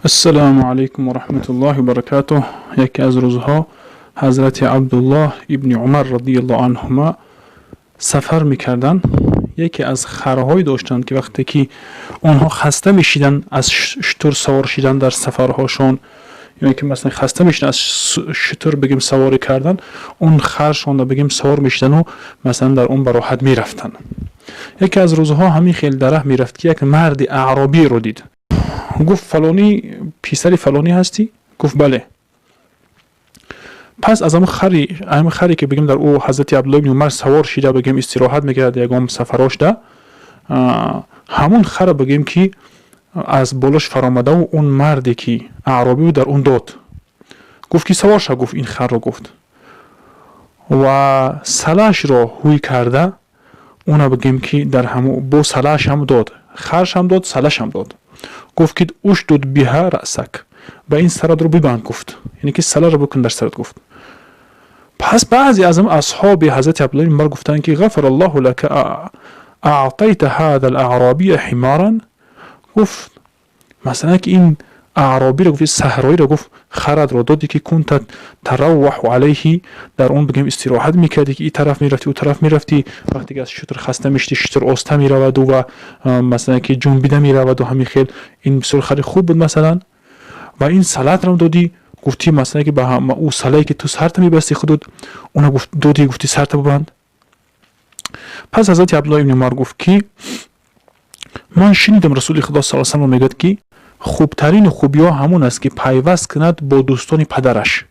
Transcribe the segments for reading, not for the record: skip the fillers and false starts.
Ассалому алайкум ва раҳматуллоҳи ва баракатуҳ. Яке аз рӯзҳо ҳазрати Абдуллоҳ ибни Умар радиаллоҳу анҳума сафар мекарданд. Яке аз харҳое доштанд, ки вақте ки онҳо хаста мешиданд аз шутур савор шидан дар сафарҳошон, ё ки масалан хаста мешиданд аз шутур бигем саворӣ кардан, он харшонро бигем савор мешидану масалан дар он бароҳат мерафтанд. Яке аз рӯзҳо ҳамин хел дар раҳ мерафт, ки як марди аъробиро дид. Гуфт: «Фалонӣ, писари фалонӣ ҳастӣ?» Гуфт: «Бале». Пас аз ҳамин харе, ки бигем дар ӯ ҳазрати Абдулло ибни Умар савор шида, бигем истироҳат мекард ягон сафарошда, ҳамон хара бигем ки аз болош фаромадаву он марде ки аъробӣ буд, дар он дод. Гуфт ки савор ша, гуфт, ин харро, гуфт, ва салашро ҳуй карда, уна бигем ки дар ҳамо бо салашам дод, харшам дод, салашам дод. Гуфт ки ушдуд биҳа раъсак, ба ин саратро бибанд, гуфт, яъне ки саларо бикун дар сарат, гуфт. Пас баъзе аз асҳоби ҳазрати Абдулло ибни Умар гуфтанд ки ғафара Аллоҳу лака, аътайта ҳаза алаъробия ҳиморан, гуфт, масалан ки ин аъробиро, гуфт, саҳроиро, гуфт, харадро додӣ, ки кунта таравваҳу алайҳи, дар он бигем истироҳат мекардӣ, ки и тараф мерафтӣ, ӯ тараф мерафтӣ, вақте ки аз шутур хаста мешудӣ, шутур оста мераваду ва масалан ки ҷунбида мераваду ҳамин хел, ин бисёр хари хуб буд масалан, ва ин салатро додӣ, гуфтӣ, масалан ки ба ӯ салае ки ту сарта мебасти худут, уна гуфт додӣ, гуфтӣ сарта бибанд. Пас ҳазрати Абдулло ибни Умар гуфт ки ман шунидам, Расули Худо са салам мегӯяд ки хубтарини хубиҳо ҳамон аст, ки пайваст кунад бо дӯстони падараш.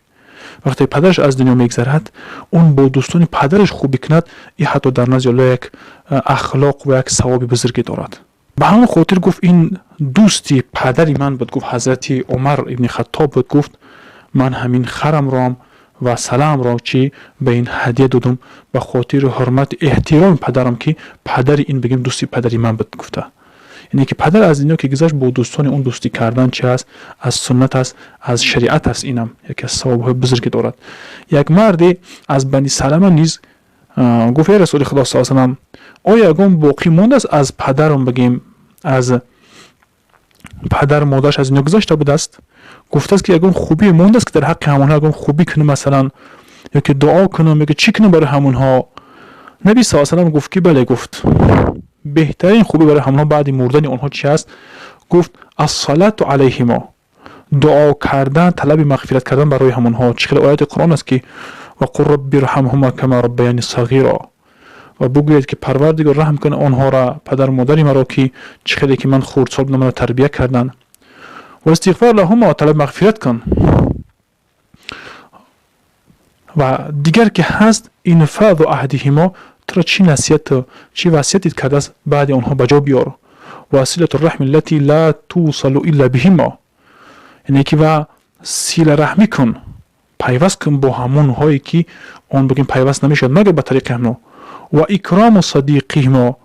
Вақте падараш аз дунё мегзарад, он бо дӯстони падараш хубӣ кунад, и ҳатто дар назди Аллоҳ як ахлоқ ва як савоби бузурге дорад. Ба ҳамон хотир, гуфт, ин дӯсти падари ман буд, гуфт, ҳазрати Умар ибни Хаттоб буд, гуфт, ман ҳамин харамром ва саламро чӣ ба ин ҳадия додум ба хотири ҳурмати эҳтироми падарам, ки падари ин бигем дӯсти падари ман буд, гуфта. Яъне ки падар аз дунё ки гузашт, бо дӯстони он дӯстӣ кардан чи аст? Аз суннат аст, аз шариат аст. Инам яке аз савобҳои бузурге дорад. Як марде аз Бани Салама низ гуфт: «Эй Расули Худо са салам, оё ягон боқӣ мондааст аз падарам?» Бигем, аз падар модараш аз дунё гузашта будааст. Гуфтааст ки ягон хубие мондааст, ки дар ҳаққи ҳамонҳо ягон хубӣ кунам, масалан, ё ки дуо кунам, ё ки чӣ кунам барои ҳамонҳо? Наби са салам гуфт ки бале, гуфт, беҳтарин хубӣ барои ҳамонҳо баъди мурдани онҳо чи аст? Гуфт: ассалату алайҳимо, дуо кардан, талаби мағфират кардан барои ҳамонҳо. Чӣ хеле ояти Қуръон аст, ки ва қул робби ирҳамҳума кама роббаяни сағира, ва бигӯед ки Парвардигор раҳм кун онҳоро, падару модари маро, ки чӣ хеле ки ман хурдсол будам, маро тарбия карданд, ва истиғфор лаҳума, талаб мағфират кун. Ва дигар ки ҳаст инфазу аҳдиҳимо, туро чӣ насиҳату чӣ васиятит кардааст, баъди онҳо ба ҷо биёр, ва силату раҳми аллати ла тусалу илла биҳимо, яъне ки ва сила раҳмӣ кун, пайваст кун бо ҳамонҳое ки он бигем пайваст намешавад, магар ба тариқи ҳамно, ва икрому садиқиҳимо,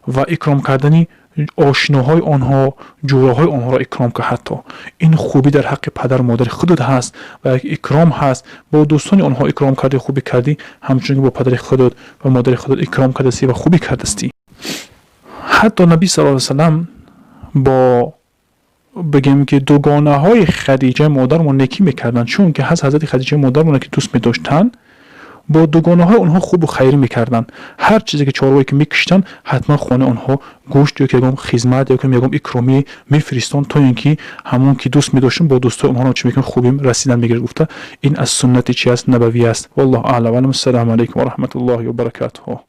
ва икром кардани ошиноҳои онҳо, ҷӯраҳои онҳоро икром кун. Ҳатто ин хубӣ дар ҳаққи падару модари худат ҳаст ва як икром ҳаст. Бо дӯстони онҳо икром кардӣ, хубӣ кардӣ, ҳамчунин бо падари худат ва модари худат икром кардастӣ ва хубӣ кардастӣ. Ҳатто Наби сал салам бо бигем ки дугонаҳои Хадиҷа модармон некӣ мекарданд, чунки ҳаст ҳазрати Хадиҷа модармона ки дӯст медоштанд, бо дугонаҳои онҳо хубу хайрӣ мекарданд. Ҳар чизе ки чорвое ки мекиштанд, ҳатман хонаи онҳо гӯшт ё ки ягон хизмат ё ки ягон икромӣ мефиристон, то ин ки ҳамон ки дӯст медоштем, бо дӯстои онҳоро чӣ мекунем, хубим расидан мегирад, гуфта. Ин аз суннати чи аст? Набавӣ аст. Валлоҳу аълам. Ассалому алайкум ва раҳматуллоҳи ва баракатуҳу.